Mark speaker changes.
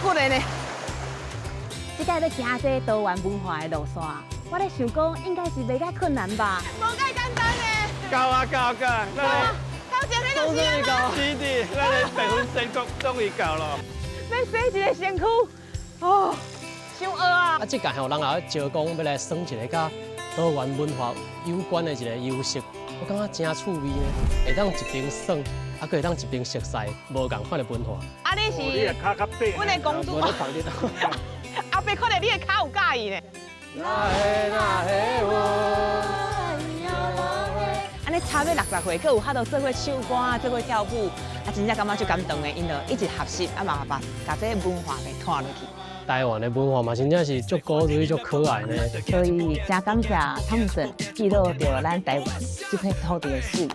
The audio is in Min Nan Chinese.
Speaker 1: 骨力呢。
Speaker 2: 這擺欲行這多元文化的路線，我咧想講應該是袂較困難吧？
Speaker 1: 無介簡單呢。
Speaker 3: 夠啊夠夠，咱
Speaker 1: 頭前那就是啊。
Speaker 3: 是的，咱的白粉全國終於到了。
Speaker 1: 欲洗一个身軀，哦，傷餓啊！
Speaker 4: 啊，這屆吼人也招講欲來耍一个佮多元文化有關的一个遊戲，我感覺真趣味呢，會當一邊耍，啊，閣會當一邊熟悉無仝款的文化。
Speaker 1: 啊，你是阮的公主。阿伯看著你的跤有佮意呢。
Speaker 4: 那嘿我。
Speaker 1: 按呢差欲60歲，閣有法度做伙唱歌，做伙跳舞，啊，真正感覺足感動的。𪜶就一直學習，啊嘛把共這个文化給傳落去。
Speaker 4: 台灣的文化嘛，真正是足古錐、足可愛呢。
Speaker 2: 所以真感謝湯姆森記錄著咱台灣這塊土地的水。